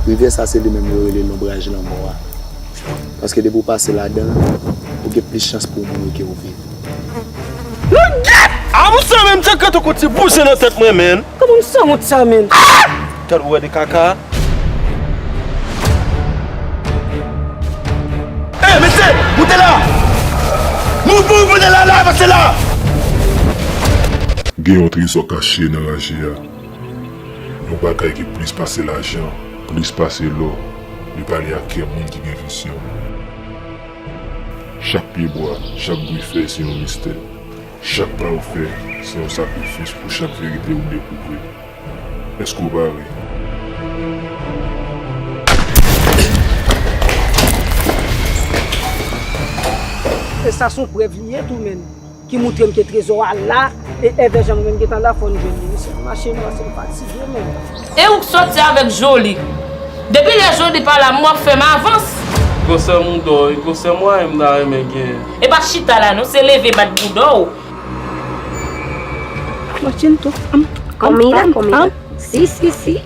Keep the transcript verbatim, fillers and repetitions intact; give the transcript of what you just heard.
Rivyè sa se li menm yo rele lonbraj lanmò a. Paske depi w pase ladan l, ou gen plis chans pou w mouri ke w viv. Lòt gèt! A, ou sa menm se kanton kote bouzen nan tèt mwen, menn. Kòman m sanwont sa, menn? Tèt ou wè de kaka? Ey, mesye, moute la! Moute, moute, moute la, la, pase la! Gen yon trezò kache nan raje a. Yon bagay ki plis pase lajan, plis pase lò, li pale ak kè moun ki gen vizyon. Chak pyebwa, chak bri fèy se yon mistè. Chak pa w fè, se yon sakrifis pou chak verite ou dekouvri. Èske w pare? E sa se yon prèv li ye tou, menn, ki moutre m ke trezò a la, e èvè jan mwen menm gentan la, fò n jwenn li. Mesye, mache nou, paske m fatige, menn. E ou k sòti avèk Joly? Depi lè Joly pa la, m w ap fè m avans. Gwosè mouda w, e gwosè mwayen m ta renmen genyen. E pa chita la non, se leve bat bouda w. Mache n tou. Am, am, Komina, am, komina. Am. Si, si, si.